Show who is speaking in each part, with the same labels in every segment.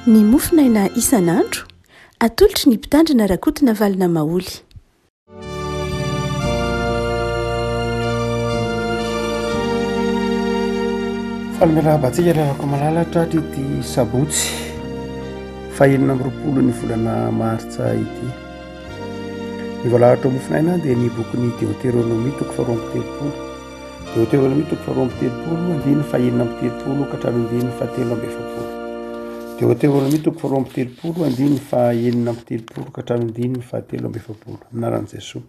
Speaker 1: Ny mofonaina isan'andro, atolotry ny Mpitandrina Rakotonavalona Maholy.
Speaker 2: Faly miarahaba antsika ry havako malala tratry ity sabotsy fahenina amby roapolo ny volana martsa ity. Ny voalahatra mofonaina dia ny bokin'ny Deoteronomia toko faharoa amby telopolo. Deoteronomia toko faharoa amby telopolo andininy fahenina amby telopolo ka hatramin'ny andininy fahatelo amby efapolo. Deoteronomia toko faharoa amby telopolo andininy fahenina amby telopolo ka hatramin'ny andininy fahatelo amby efapolo. Amin'ny anaran'i Jesoa.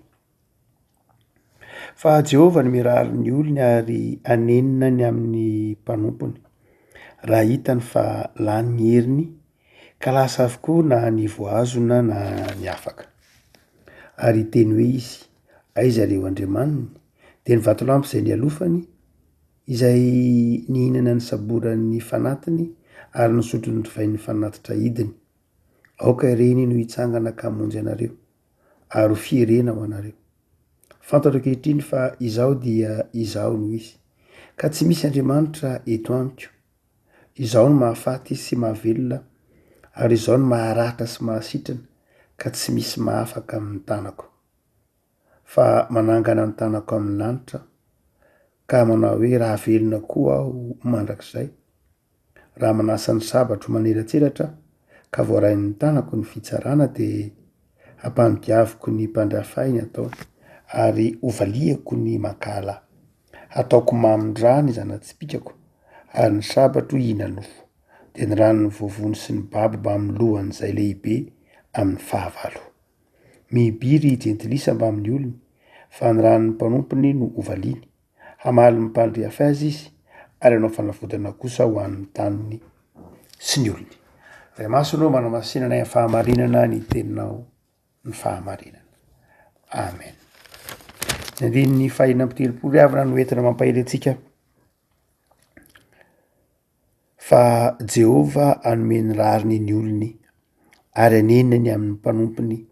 Speaker 2: Fa Jehovah no mirary ny olony ary hanenina ny amin'ny mpanompony, raha hitany fa lany ny heriny ka lasa avokoa na ny voahazona na ny afaka. Ary hiteny hoe izy, Aiza ireo andriamaniny? Dia ny vatolampy izay nialofany, izay nihinana ny saboran'ny fanatiny ary nisotro ny divain'ny fanatitra hidiny. Aoka ireny no hitsangana ka hamonjy anareo, ary ho fierena ho anareo. Fantatro ankehitriny fa Izaho dia Izaho no Izy, ka tsy misy Andriamanitra eto amiko. Izaho no mahafaty sy mahavelona, ary Izaho no maharatra sy mahasitrana, ka tsy misy mahafaka amin'ny tanako. Fa manangana ny tanako amin'ny lanitra aho, ka manao hoe, Raha velona koa aho mandrakizay, raha manasa ny sabatro manelatselatra aho, ka voarain'ny tanako ny fitsarana, dia hampanidiaviko ny mpandrafy ahy ny ataony, ary hovaliako ny mankahala ahy. Hataoko mamin-dra ny zana-tsipìkako, ary ny sabatro hihina-nofo, dia ny ran'ny voavony sy ny babo mbamin'ny lohan'izay lehibe amin'ny fahavalo. Mihibihy ry jentilisa mbamin'ny olony, fa ny ran'ny mpanompony no hovaliany. Hamaly ny mpandriafy azy izy, ary hanao fanavotana kosa ho an'ny taniny sy ny olony. Ray Masina ô, manamasina anay amin'ny fahamarinana ny teninao ny fahamarinana. Amen. Ny andininy fahenina amby telopolo ry havana no entina mampahery antsika fa Jehovah hanome ny rariny ny olony ary hanenina ny amin'ny mpanompony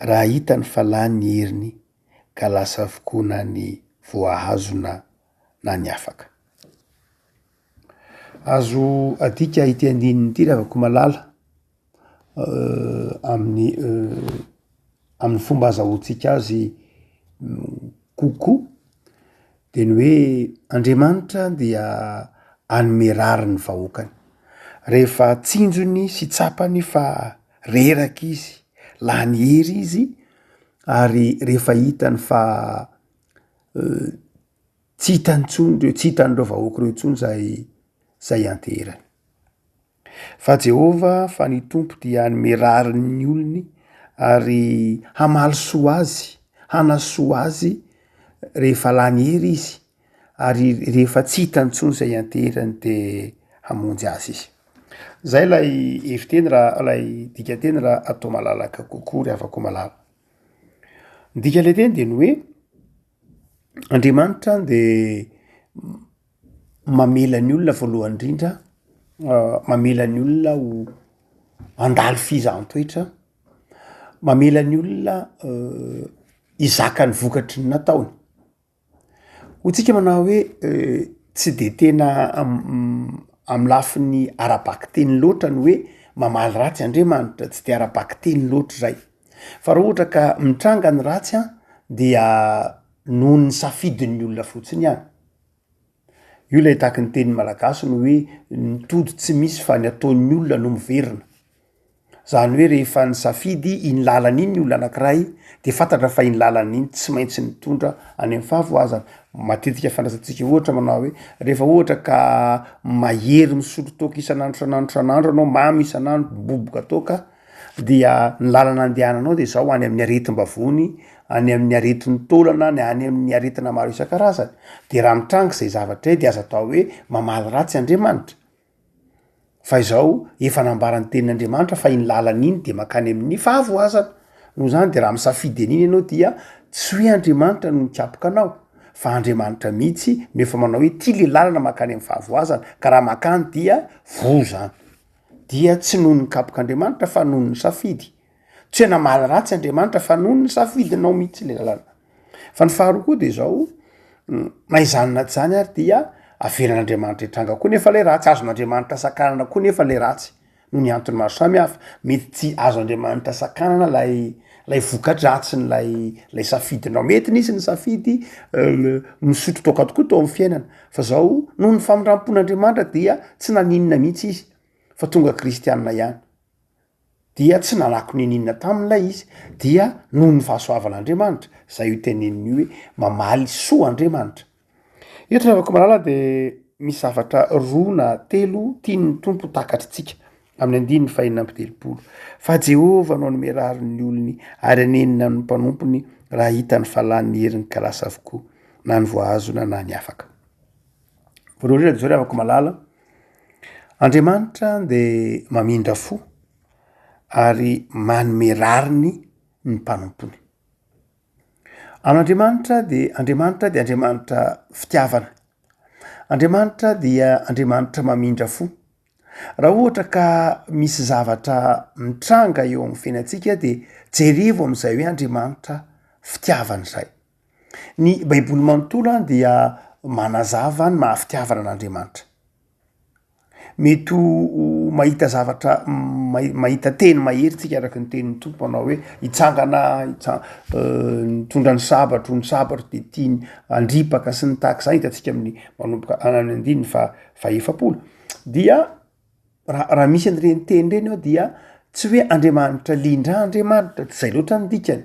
Speaker 2: raha hitany fa lany ny heriny ka lasa avokoa na ny voahazona na ny afaka. Azo adika ity andininy ity ry havako malala amin'ny amin'ny fomba azahoantsika azy kokoa de ny hoe Andriamanitra dia hanome rariny ny vahoakany. Rehefa tsinjony sy tsapany fa reraka izy, lany hery izy ary rehefa hitany fa tsy hitany intsony reo, tsy hitan'ireo vahoaka ireo intsony zay zay ianteherany. Fa Jehovah, fa ny Tompo dia hanome rariny ny olony ary hamaly soa azy, hanasoa azy rehefa lany hery izy ary rehefa tsy hitany intsony izay ianteherany de hamonjy azy izy. Zay ilay heviteny raha ilay dikanteny raha atao malalaka kokoa ry havako malala. Ny dikan'ilay teny de ny hoe Andriamanitra de mamela ny olona voalohany indrindra, mamela ny olona ho handalo fizahan-toetra, mamela ny olona hizaka ny vokatry ny nataony. Hoy tsika manao hoe tsy de tena amy lafiny ara-bakiteny loatra ny hoe mamaly ratsy Andriamanitra, tsy de ara-bakiteny loatra zay. Fa raha ohatra ka mitranga ny ratsy an dia noho ny safidin'ny olona fotsiny ihany. Io ilay tahaky ny tenin'ny malagasy ny hoe ny tody tsy misy fa ny ataon'ny olona no miverina. Zany hoe rehefa nisafidy iny lalana iny ny olona anakiray de fantatra fa iny lalana iny tsy maintsy mitondra any amin'ny fahavoazana. Matetika fandraisantsika ohatra manao hoe rehefa ohatra ka mahery misotro toaka isan'andro isan'andro isan'andro anao, mamo isan'andro, miboboka toaka dia ny lalana andehananao de zao any amin'ny aretim-bavony, any amin'ny aretin'ny taolana, ny any amin'ny aretina maro isan-karazany, de raha mitranga zay zavatra zay de aza atao hoe mamaly ratsy Andriamanitra, fa izao efa nambaran'ny tenin'Andriamanitra fa iny lalana iny de mankany amin'ny fahavoazana, noho zany de raha misafidy an'iny ianao dia tsy hoe Andriamanitra no mikapoka anao fa Andriamanitra mihitsy no efa manao hoe ty le lalana mankany amin'ny fahavoazana ka raha mankany dia voa zany. dia tsy noho ny kapok'Andriamanitra fa noho ny safidy. Tsy hoe namaly ratsy Andriamanitra fa noho ny safidinao mihitsy le lalana. Fa ny faharoa koa de zao, na izany na tsy zany ary dia avelan'Andriamanitra hitranga koa nefa le ratsy, azon'Andriamanitra sakanana koa nefa le ratsy. Noho ny antony maro samihafa, mety tsy azo Andriamanitra sakanana lay lay voka-dratsin'ilay lay safidinao, mety nisy ny safidy misotro toaka tokoa teo amin'ny fiainana, fa zao noho ny famindram-pon'Andriamanitra dia tsy naninona mihitsy izy fa tonga kristianina ihany, dia tsy nalako niniana taminy lay izy, dia noho ny fahasoavan'Andriamanitra, zay io teneniny io hoe mamaly soa Andriamanitra. Eto ry havako malala dia misy zavatra roa na telo tian'ny Tompo ho takatritsika amin'ny andininy fahenina amby 30. Fa Jehovah no hanome rariny ny olony ary hanenina amin'ny mpanompony raha hitany fa lany ny heriny ka lasa avokoa na ny voahazona na ny afaka. Voalohany indrindra dia izao ry havako malala, Andriamanitra dia mamindra fo ary manome rariny ny mpanompony. Amin'Andriamanitra dia Andriamanitra dia Andriamanitra fitiavana. Andriamanitra dia Andriamanitra mamindra fo. Raha ohatra ka misy zavatra mitranga eo amin'ny fiainantsika dia jerevo amin'izay hoe Andriamanitra fitiavana izay. Ny baiboly manontolo dia manazava ny maha fitiavana an'Andriamanitra. Mety ho mahita zavatra mahita teny mahery tsika araky ny tenin'ny Tompo manao hoe hitsangana hitsa- nitondra ny sabatro, ny sabatro de tiany handripaka sy ny tahaka izany hitantsika amin'ny manomboka any amin'ny andininy faha fahaefapolo dia raha raha misy an'ireny teny ireny ao dia tsy hoe Andriamanitra lindra Andriamanitra tsy zay loatra ny dikany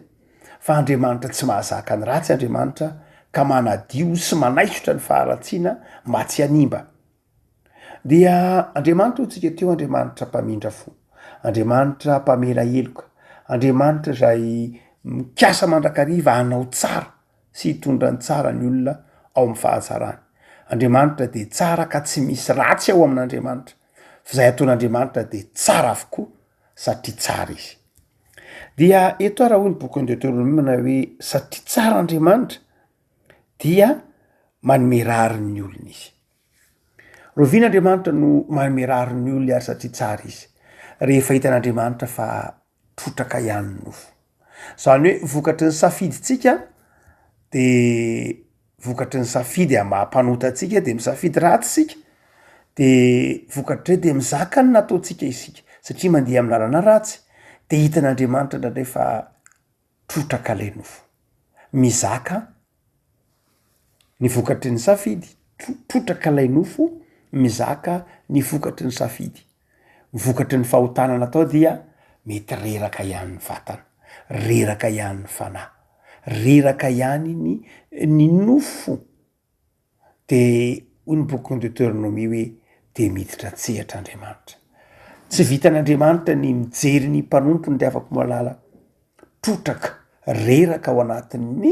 Speaker 2: fa Andriamanitra tsy mahazaka ny ratsy Andriamanitra ka manadio sy manaisotra ny faharatsiana mba tsy hanimba. Dia Andriamanitra hoy tsika teo, Andriamanitra mpamindra fo, Andriamanitra mpamela heloka, Andriamanitra izay mikasa mandrakariva hanao tsara sy hitondra ny tsara ny olona ao amin'ny fahatsarany. Andriamanitra dia tsara ka tsy misy ratsy ao amin'Andriamanitra, fa izay ataon'Andriamanitra dia tsara avokoa satria tsara izy. Dia eto ara hoy ny bokin'ny Deoteronomia hoe satria tsara Andriamanitra dia manome rariny ny olona izy. Rahoviana Andriamanitra no manome rariny ny olona ary satria tsara izy? Rehefa hitan'Andriamanitra fa trotraka ihany ny nofo. Zany hoe vokatry ny safidintsika de vokatry ny safidy amy maha mpanota antsika de misafidy ratsy isika, de vokatr'izay de mizaka ny nataontsika isika satria mandeha amy lalana ratsy, de hitan'Andriamanitra indraindray fa trotraka lay nofo. Mizaka ny vokatry ny safidy, trotraka lay nofo mizaka ny vokatry ny safidy. Ny vokatry ny fahotana natao dia mety reraka ihany ny vatana, reraka ihany ny fanahy, reraka ihany ny ny nofo. De hoy ny bokin'ny Deuteronomie hoe de miditra an-tsehatra Andriamanitra. Tsy vitan'Andriamanitra ny mijery ny mpanompony ry havako malala, trotraka, reraka ao anatin'ny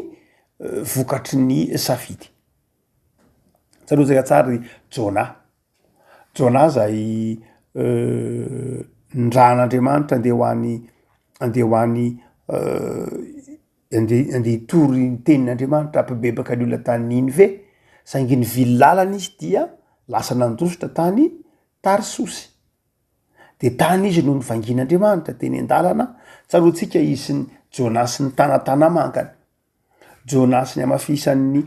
Speaker 2: vokatry ny safidy. Tsaroantsika tsara ry Jona, Jona zay nirahan'Andriamanitra andeha ho any andeha ho any Andeha andeha hitory ny tenin'Andriamanitra hampibebaka ny olona tany Ninive, saingy nivily lalana izy dia lasa nandositra tany Tarsosy. De tany izy no nivangian'Andriamanitra teny an-dalana, tsaroantsika izy sy ny Jonasy nitanatana-mangana. Jonasy nihamafisan'ny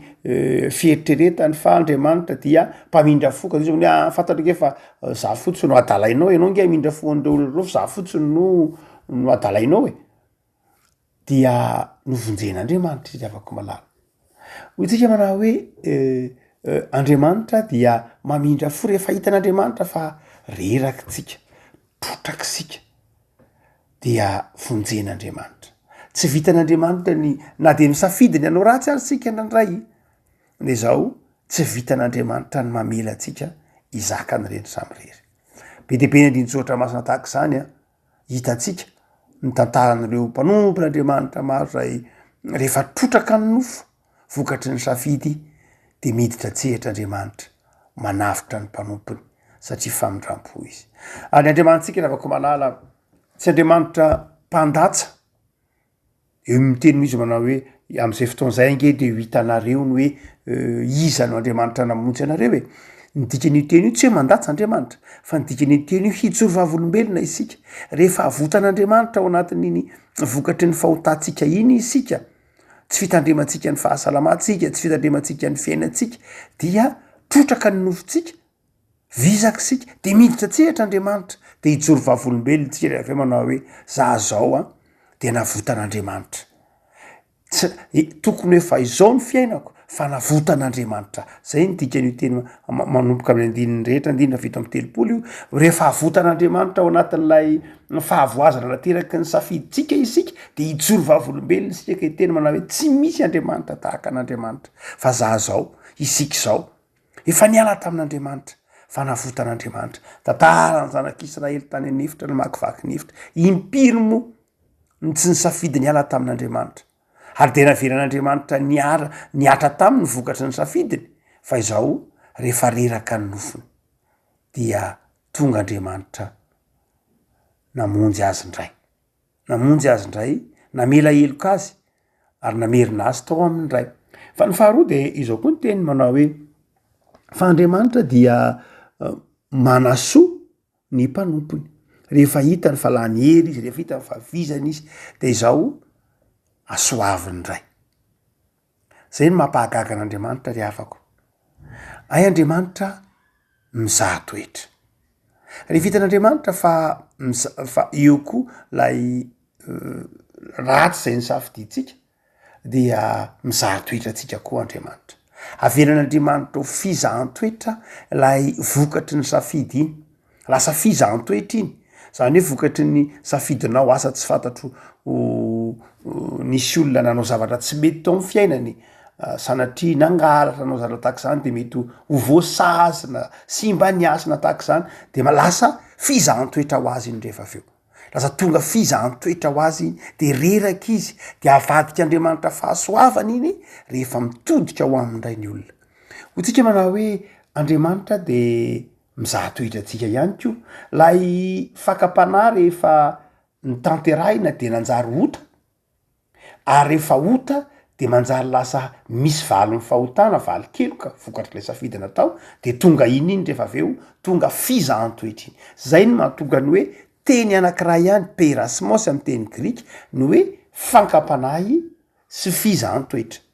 Speaker 2: fieritreretany fa Andriamanitra dia mpamindra fo ka izy hoe ah fantatro ange fa za fotsiny no adalainao, ianao ange hamindra fo an'ireo olona ireo fa za fotsiny no no adalainao e. dia novonjen'Andriamanitra izy havako malala. Hoy tsika manao hoe Andriamanitra dia mamindra fo rehefa hitan'Andriamanitra fa reraka tsika, trotraka isika dia vonjen'Andriamanitra. Tsy vitan'Andriamanitra ny na dia misafidy ny hanao ratsy ary tsika indraindray de zao tsy vitan'Andriamanitra ny mamela antsika hizaka an'ireny samirery. Be dia be ny andinin-tsoratra masina tahaka izany an. Hitantsika ny tantaran'ireo mpanompon'Andriamanitra maro izay rehefa trotraka ny nofo vokatry ny safidy dia miditra an-tsehatra Andriamanitra manavotra ny mpanompony satria famindram-po izy. Ary ny Andriamanitsika Ravakomalala tsy Andriamanitra mpandatsa Eo miteny mihitsy manao hoe am'izay fotoana izay ange de ho hitanareo ny hoe iza no Andriamanitra namonjy anareo e. Ny dikan'io teny io tsy hoe mandatsa Andriamanitra fa ny dikan'io teny io hijoro vavolombelona isika. Rehefa avotan'Andriamanitra ao anatin'iny vokatry ny fahotantsika iny isika, tsy fitandremantsika ny fahasalamantsika, tsy fitandremantsika ny fiainantsika dia trotraka ny nofontsika. Vizaka isika, de miditra an-tsehatra Andriamanitra, de hijoro vavolombelona isika rehefa avy eo manao hoe za zao an, de navotan'Andriamanitra. Tsy, tokony hoe efa izao ny fiainako fa navotan'Andriamanitra ahy. Zay ny dikan'io teny manomboka amin'ny andininy rehetra, andininy faha-37 io, rehefa avotan'Andriamanitra ao anatin'ilay fahavoazana nateraky ny safidintsika isika, de hijoro vavolombelona isika ka hiteny manao hoe tsy misy Andriamanitra tahaka an'Andriamanitra fa za zao, isika izao. Efa niala tamin'Andriamanitra, fa navotan'Andriamanitra. Tantaran'ny zanak'Israely tany an'efitra namakivaky ny efitra. Impiry moa no tsy nisafidy niala tamin'Andriamanitra? Ary dia navelan'Andriamanitra niara, nihatra taminy ny vokatry ny safidiny, fa izao rehefa reraka ny nofony, dia tonga Andriamanitra namonjy azy indray. Namonjy azy indray, namela heloka azy ary namerina azy tao aminy indray. Fa ny faharoa de izao koa ny teniny manao hoe, fa Andriamanitra dia manasoa ny mpanompony. Rehefa hitany fa lany hery izy, rehefa hitany fa vizana izy, de izao asoaviny indray. Zay no mampahagaga an'Andriamanitra ry havako. Hay Andriamanitra mizaha toetra. Rehefa hitan'Andriamanitra fa miza- fa eo koa lay ratsy zay nisafidintsika dia mizaha toetra antsika koa Andriamanitra. Avelan'Andriamanitra ho fizahan-toetra lay vokatry ny safidy iny. Lasa fizahan-toetra iny, zany hoe vokatry ny safidinao, asa tsy fantatro nisy olona nanao zavatra tsy mety teo amy fiainany, sanatria nangalatra nanao zavatra tahaka zany de mety ho voasazy na simba ny hasina tahaka zany, de lasa fizahan-toetra ho azy iny rehefa avy eo, lasa tonga fizahan-toetra ho azy iny, de reraka izy, de avadik'Andriamanitra fahasoavana iny rehefa mitodika ho aminy ndray ny olona. Hoy tsika manao hoe Andriamanitra de Mizaha toetra antsika ihany koa. Ilay fakam-panahy rehefa notanterahina dia nanjary ota, ary rehefa ota de manjary lasa misy valin'ny fahotana, valin-keloka vokatr'ilay safidy natao, de tonga iny iny rehefa avy eo, tonga fizahan-toetra iny. Zay no mahatonga ny hoe teny anankiray ihany, perasmos amin'ny teny grika, ny hoe fankam-panahy sy fizahan-toetra.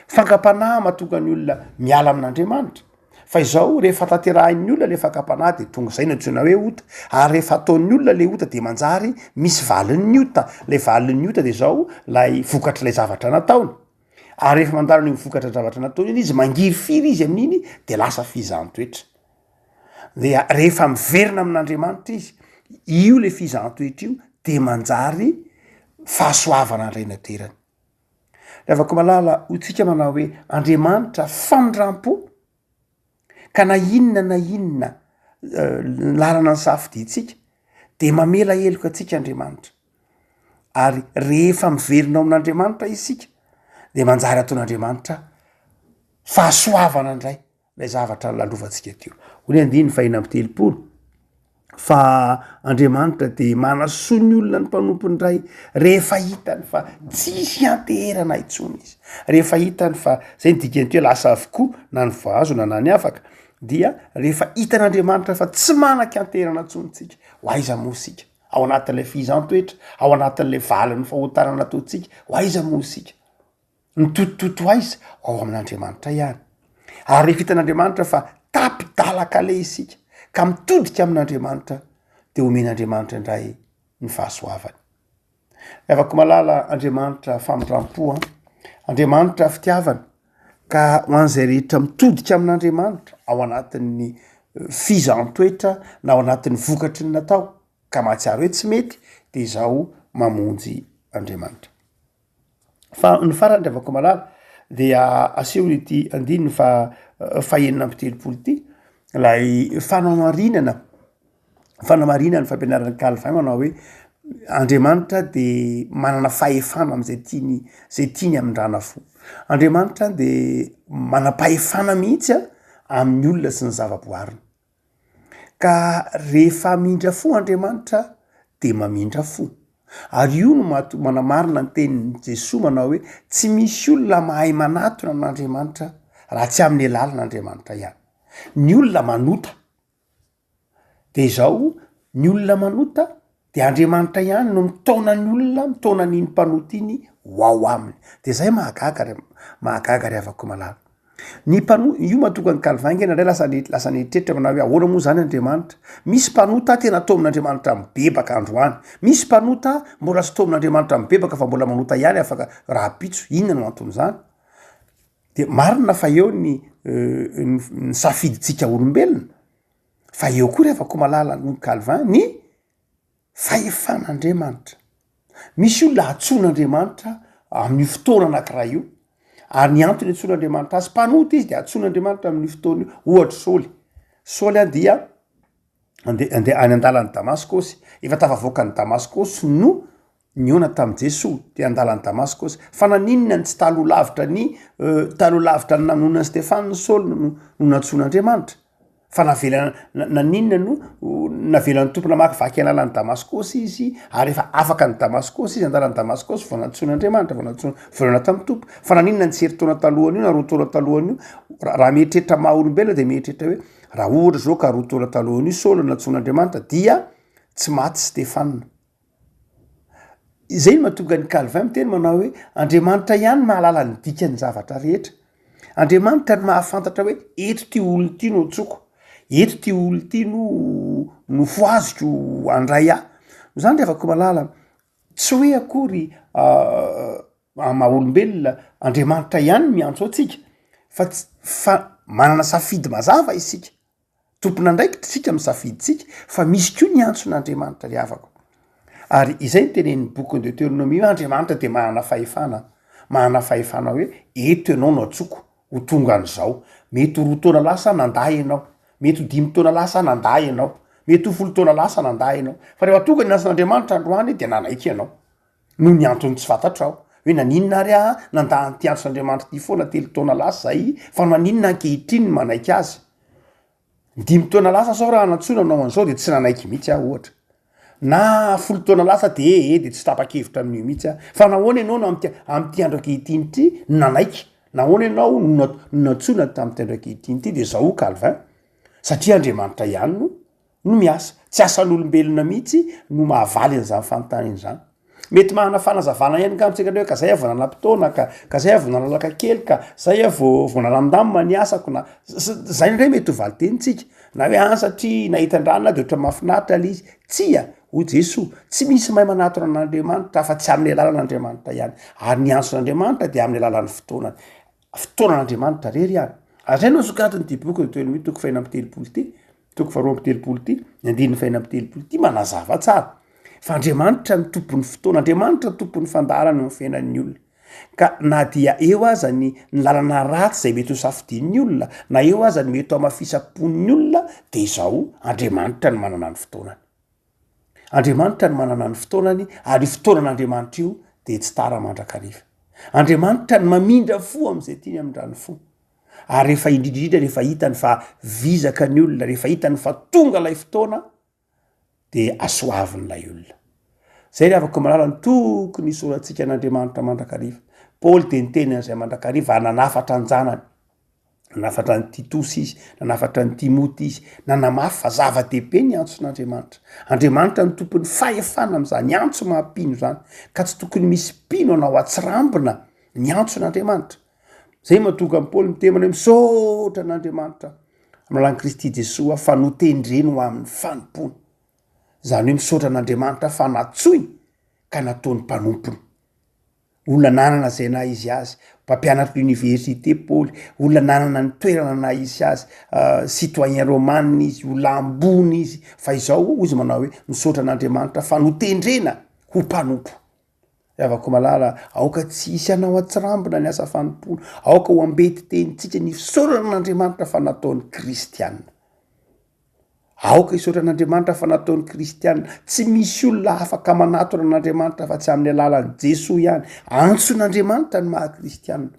Speaker 2: Fankam-panahy mahatonga ny olona miala amin'Andriamanitra. Fa izao, rehefa tanterahin'ny olona le fankam-panahy de tonga izay no antsoina hoe ota, ary rehefa ataon'ny olona le ota de manjary misy valin'ny ota, le valin'ny ota de zao lay vokatr'ilay zavatra nataony, ary rehefa mandalo an'iny vokatra zavatra nataony iny izy, mangirifiry izy amin'iny de lasa fizahan-toetra. Dia rehefa miverina amin'Andriamanitra izy, io le fizahan-toetra io de manjary fahasoavana indray no aterany. Ry havako malala, hoy tsika manao hoe Andriamanitra famindrampo ka na inona na inona lalana nisafidintsika de mamela heloka antsika Andriamanitra, ary rehefa miverina ao amin'Andriamanitra isika de manjary ataon'Andriamanitra fahasoavana indray. ilay zavatra lalovantsika teo. Hoy ny andininy fahenina amby 30, fa Andriamanitra dia manasoa ny olona ny mpanompony indray rehefa hitany fa tsisy ianteherana intsony izy. Rehefa hitany fa, zay ny dikany teo, lasa avokoa na ny voahazona na ny afaka, dia rehefa hitan'Andriamanitra fa tsy manan-kianteherana intsony tsika, ho aiza moa isika? Ao anatin'ilay fihizan-toetra, ao anatin'ilay valin'ny fahotana nataontsika, ho aiza moa isika? Mitotototo aiza? Ao amin'Andriamanitra ihany. Ary rehefa hitan'Andriamanitra fa tapi-dalan-kaleha isika ka mitodika amin'Andriamanitra dia omen'Andriamanitra indray ny fahasoavany. Ry havako malala, Andriamanitra famindram-po an, Andriamanitra fitiavana, ka ho an'izay rehetra mitodika amin'Andriamanitra ao anatin'ny fizaham-toetra na ao anatin'ny vokatry ny natao ka mahatsiaro hoe tsy mety dia izao mamonjy Andriamanitra. Fa ny farany ry havako malala dia asehony ity andininy fa fahenina amby 30 ity ilay fanamarinana fanamarinana ny fampianaran'i Calvin manao hoe Andriamanitra de manana fahefana am'izay tiany zay tiany hamindrana fo. Andriamanitra de manam-pahefana mihitsy a amin'ny olona sy ny zava-boariny. Ka rehefa hamindra fo Andriamanitra de mamindra fo. Ary io no mahato- manamarina ny tenin'i Jesoa manao hoe tsy misy olona mahay manatona an'Andriamanitra raha tsy amin'ny alalan'Andriamanitra ihany. Ny olona manota, de izao, ny olona manota de Andriamanitra ihany no mitaona ny olona, mitaona an'iny mpanota iny ho ao aminy. De zay mahagaga ry mahagaga ry havako malala. Ny mpano-, io mahatonga an'i Calvin ange indraindray lasa ni-, lasa nieritreritra manao hoe ahoana moa zany Andriamanitra? Misy mpanota tena taomin'Andriamanitra mibebaka androany, misy mpanota mbola tsy taomin'Andriamanitra mibebaka fa mbola manota ihany afaka rahampitso, inona no anton'izany? De marina fa eo ny ny safidintsika olombelona, fa eo koa ry havako malala hoy Calvin ny fahefan'Andriamanitra. Misy olona antsoin'Andriamanitra amin'io fotoana anankiray io, ary ny antony antsoin'Andriamanitra azy, mpanota izy de antsoin'Andriamanitra amin'io fotoana io, ohatra Saoly, Saoly an dia andeha andeha any an-dalan'i Damaskosy, efa tafavoaka an'i Damaskosy no nihaona tamin'i Jesoa teo an-dalan'i Damaskosy, fa naninona no tsy taloha lavitra ny taloha lavitra ny namonoana an'i Stefana Saoly no no nantsoin'Andriamanitra? Fa navela naninona no navelan'ny Tompo namakivaky ny lalan'i Damaskosy izy ary efa afaka an'i Damaskosy izy an-dalan'i Damaskosy vao nantsoin'Andriamanitra vao nantsoina vao nihaona tamin'ny Tompo? Fa naninona no tsy herintaona talohan'io na roa taona talohan'io? Raha mieritreritra maha olombelona de mieritreritra hoe raha ohatra zao ka roa taona talohan'io Saoly no nantsoin'Andriamanitra dia tsy maty Stefana. Izay no mahatonga an'i Calvin miteny manao hoe Andriamanitra ihany no mahalala ny dikan'ny zavatra rehetra. Andriamanitra no mahafantatra hoe eto ty olona ity no antsoiko, eto ty olona ity no no fohaziko handray ahy. Noho izany ry havako malala, tsy hoe akory amin'ny maha olombelona Andriamanitra ihany no miantso antsika fa ts- fa manana safidy mazava isika. Tompon'andraikitra isika amin'ny safidintsika fa misy koa ny antson'Andriamanitra ry havako. Ary izay no tenenin'ny bokin'ny Deuteronomie hoe Andriamanitra dia manana fahefana, manana fahefana hoe eto ianao no antsoko ho tonga an'izao. Mety ho roa taona lasa nandà ianao, mety ho dimy taona lasa nandà ianao, mety ho folo taona lasa nandà ianao. Fa rehefa tonga ny antson'Andriamanitra androany dia nanaiky ianao. Noho ny antony tsy fantatrao. Hoe naninona ary aho nandà an'ity antson'Andriamanitra ity foana telo taona lasa izay, fa maninona ankehitriny no manaiky azy? Dimy taona lasa zao raha nantsoina hanao an'izao de tsy nanaiky mihitsy aho ohatra. Na folo taona lasa de ee de tsy tapa-kevitra amin'io mihitsy aho. Fa nahoana ianao no am'ty am'ty andro ankehitriny ity no nanaiky? Nahoana ianao no na- no nantsoina tamin'ity andro ankehitriny ity? De zao Calvin, satria Andriamanitra ihany no no miasa. Tsy asan'olombelona mihitsy no mahavaly an'izany fanontaniana izany. Mety manana fanazavana ihany angamba tsika hoe ka zay aho vao nanam-potoana ka, ka zay aho vao nalalaka kely ka, zay aho vao vao nalandamina ny asako na zay indray mety ho valin-tenintsika. Na hoe an satria nahita an-drano aho de ohatran'ny mahafinaritra le izy. Tsia, hoy Jesoa, tsy misy mahay manatona an'Andriamanitra afa-tsy amin'ny alalan'Andriamanitra ihany. Ary ny antson'Andriamanitra dia amin'ny alalan'ny fotoanany. Fotoanan'Andriamanitra irery ihany. Ary zay no asongadin'ity boky Deuteronomie toko fahenina amby telopolo ity. Toko faharoa amby telopolo ity, ny andininy fahenina amby telopolo ity manazava tsara fa Andriamanitra no tompon'ny fotoana, Andriamanitra no tompon'ny fandaharana eo amin'ny fiainan'ny olona. Ka na dia eo aza ny ny lalana ratsy izay mety ho safidian'ny olona, na eo aza ny mety ho hamafisam-pon'ny olona, dia izao, Andriamanitra no manana ny fotoanany. Andriamanitra no manana ny fotoanany, ary io fotoanan'Andriamanitra io dia tsy tara mandrakariva. Andriamanitra no mamindra fo amin'izay tiany hamindrany fo. Ary rehefa indrindra indrindra rehefa hitany fa vizaka ny olona, rehefa hitany fa tonga ilay fotoana de asoaviny ilay olona. Zay ry havako malala no tokony hisorantsika an'Andriamanitra mandrakariva. Paoly de niteny an'izay mandrakariva ary nanafatra an-janany, nanafatra an'i Titosy izy, nanafatra an'i Timoty izy, nanamafy fa zava-dehibe ny antson'Andriamanitra. Andriamanitra no tompon'ny fahefana amin'izany antso maha mpino izany, ka tsy tokony misy mpino hanao atsirambina ny antson'Andriamanitra. Zay mahatonga an'i Paoly miteny hoe misaotra an'Andriamanitra amin'ny alalan'i Kristy Jesoa fa notendreny ho amin'ny fanompoana. Izany hoe misaotra an'Andriamanitra fa natsoiny ka nataony mpanompony. Olona nanana izay naha izy azy, mpampianatry ny université Paoly, olona nanana ny toerana naha izy azy, citoyen romana izy, olona ambony izy, fa izao hoy izy manao hoe misaotra an'Andriamanitra fa notendrena ho mpanompo. Ry havako malala, aoka tsy hisy hanao an-tsirambina ny asa fanompoana. Aoka ho ambeti-tenintsika ny fisaorana an'Andriamanitra fa nataony kristiana. Aoka hisaotra an'Andriamanitra fa nataony kristiana. Tsy misy olona afaka manatona an'Andriamanitra fa tsy amin'ny alalan'i Jesoa ihany. Antson'Andriamanitra ny maha kristiana.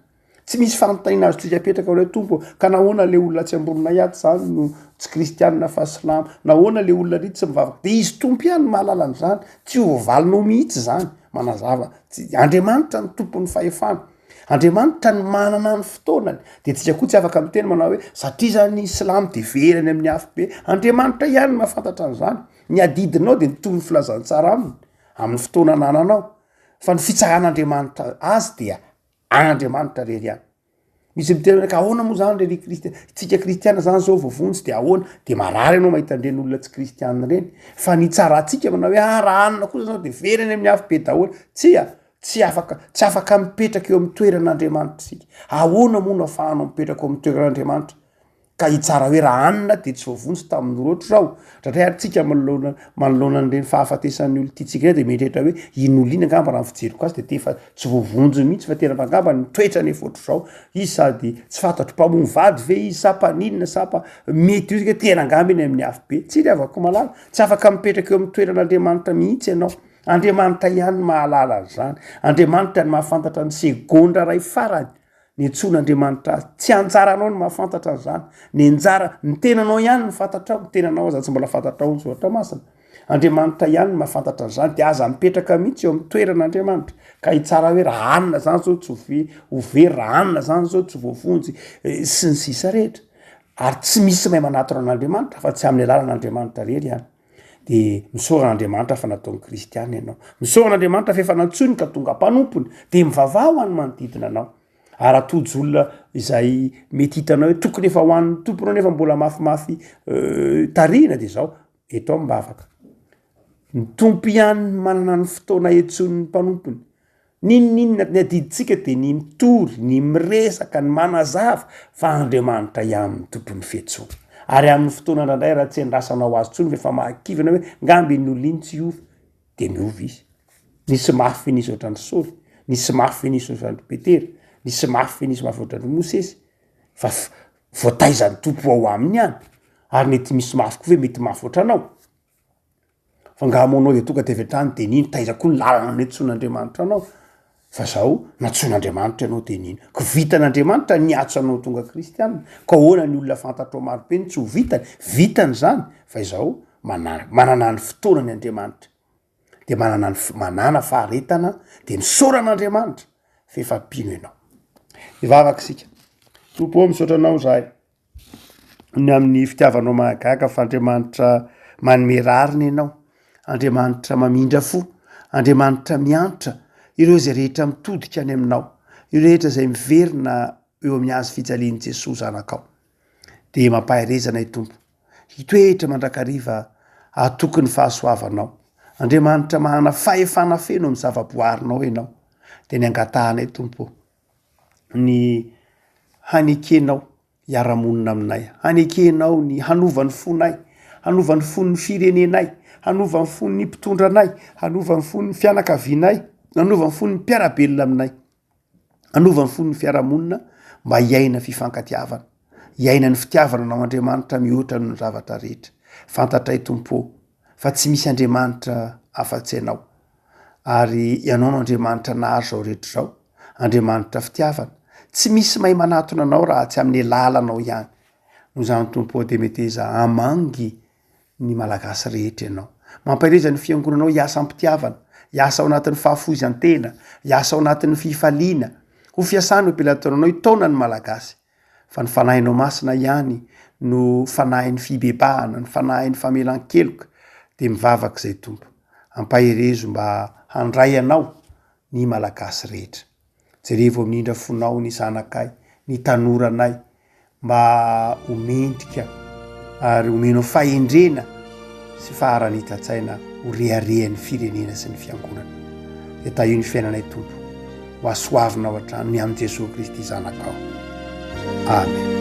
Speaker 2: Tsy misy fanontaniana azontsika apetraka hoe Tompo ka nahoana le olona tsy amboninay ato zany no tsy kristianina fa silamo, nahoana le olona ry tsy mivavaka, de izy Tompo ihany no mahalala an'izany, tsy ho voavalinao mihitsy zany, manazava, tsy, Andriamanitra no tompon'ny fahefana, Andriamanitra no manana ny fotoanany, de tsika koa tsy afaka miteny manao hoe satria zany silamo de very any amin'ny afobe, Andriamanitra ihany no mahafantatra an'izany, ny adidinao de mitory ny filazantsara aminy, amin'ny fotoana anananao, fa ny fitsaran'Andriamanitra azy dia Andriamanitra rery ihany. Misy miteny hoe ka ahoana moa zany re ry kristiana, tsika kristiana zany zao voavonjy de ahoana? De marary ianao mahita an'ireny olona tsy kristiana ireny, fa ny hitsarantsika manao hoe ah raha anona kosa zao de very any amin'ny afobe daholo, tsia, tsy afaka, tsy afaka mipetraka eo amin'ny toeran'Andriamanitra isika. Ahoana moa no ahafahanao mipetraka eo amin'ny toeran'Andriamanitra? Ka hitsara hoe raha anona dia tsy voavonjy tamin'ny roatra izao. Indraindray ary tsika manoloana manoloana an'ireny fahafatesan'ny olon-tiantsika ireny dia mieritreritra hoe iny olona iny angamba raha ny fijeriko azy dia te efa tsy voavonjy mihitsy fa tena fa angamba ny toetrany efa ohatr'izao. Izy sady tsy fantatro mpamono vady ve izy sa mpaninona sa mpa- mety io tena angamba eny amin'ny afobe. Tsia ry havako malala, tsy afaka mipetraka eo amin'ny toeran'Andriamanitra mihitsy ianao. Andriamanitra ihany no mahalala an'izany. Andriamanitra no mahafantatra ny segondra iray farany. Niantsoan'Andriamanitra azy. Tsy anjaranao ny mahafantatra an'izany. Ny anjara, ny tenanao ihany no fantatrao, ny tenanao aza tsy mbola fantatrao ny soratra masina. Andriamanitra ihany no mahafantatra an'izany, dia aza mipetraka mihitsy eo amin'ny toeran'Andriamanitra ka hitsara hoe raha anona zany zao tsy ho ve- ho very, raha anona zany zao tsy voavonjy, sy ny sisa rehetra. Ary tsy misy mahay manatona an'Andriamanitra afa tsy amin'ny alalan'Andriamanitra irery ihany. De misaora an'Andriamanitra fa nataony kristiana ianao. Misaora an'Andriamanitra fa efa nantsoiny ka tonga mpanompony. De mivavaha ho an'ny manodidina anao. Ary raha tojo olona izay mety hitanao hoe tokony efa ho an'ny Tompo ianao nefa mbola mafimafy tarihina de zao, eto am-bavaka. Ny Tompo ihany no manana ny fotoana iantsoany ny mpanompony. N'inon'inona ny adidintsika dia ny mitory, ny miresaka, ny manazava fa Andriamanitra ihany no tompon'ny fiantsoana. Ary amin'ny fotoana indraindray raha tsy andrasanao azy intsony fa efa mahakivy anao hoe ngamba iny olona iny tsy hiova, dia miova izy. Nisy mafy nisy ohatran'i Saoly, nisy mafy nisy ohatran'i Petera, nisy mafy nisy mafy ohatran'i Mosesy, fa voataizan'ny Tompo ao aminy ihany. Ary mety misy mafy koa ve mety mafy ohatranao? Fa nga moa anao de tonga de avy hatrany de nino, taiza koa ny lalana niantsoan'Andriamanitra anao? Fa zao, nantsoin'Andriamanitra ianao de nino. Ko vitan'Andriamanitra niantso anao tonga kristianina, ko ahoana ny olona fantatrao maro be no tsy ho vitany? Vitany zany, fa izao, mana- manana ny fotoanany Andriamanitra, de manana ny manàna faharetana, de misaora an'Andriamanitra fa efa mpino ianao. Hivavaka isika. Tompo ô, misaotra anao zahay. ny amin'ny fitiavanao mahagaga fa Andriamanitra manome rariny ianao, Andriamanitra mamindra fo, Andriamanitra miantra ireo izay rehetra mitodika any aminao, ireo rehetra izay miverina eo amin'ny hazo fijalian'i Jesoa zanakao. Dia mampahereza anay Tompo, hitoetra mandrakariva hatoky ny fahasoavanao. Andriamanitra manana fahefana feno amin'ny zava-boarinao ianao. Dia ny angatahanay Tompo, ny hanekenao hiara-monina aminay, hanekenao ny hanova ny fonay, hanova ny fon'ny firenenay, hanova ny fon'ny mpitondra anay, hanova ny fon'ny fianakavianay, hanova ny fon'ny mpiara-belona aminay, hanova ny fon'ny fiarahamonina mba hiaina fifankatiavana, hiaina ny fitiavana anao Andriamanitra mihoatra noho ny zavatra rehetra. Fantatray Tompo ô, fa tsy misy Andriamanitra afa-tsy Ianao. Ary Ianao no Andriamanitra nahary izao rehetra izao, Andriamanitra fitiavana. Tsy misy mahay manatona Anao raha tsy amin'ny alalanao ihany. Noho izany Tompo ô dia meteza hamangy ny Malagasy rehetra Ianao. Mampahereza ny Fiangonanao hiasa am-pitiavana, hiasa ao anatin'ny fahafoizan-tena, hiasa ao anatin'ny fifaliana. Ho fiasana eo am-pelatananao hitaona ny Malagasy. Fa ny Fanahinao Masina ihany no Fanahin'ny fibebahana, ny Fanahin'ny famelan-keloka, dia mivavaka izay Tompo. Ampaherezo mba handray Anao ny Malagasy rehetra. Jerevo amin'ny indra fonao ny zanakay, ny tanoranay, mba ho mendrika ary omenao fahendrena sy faharanitan-tsaina ho reharehan'ny firenena sy ny fiangonana. Dia tahio ny fiainanay Tompo. Ho hasoavinao hatrany ny amin'i Jesoa Kristy Zanakao. Amen.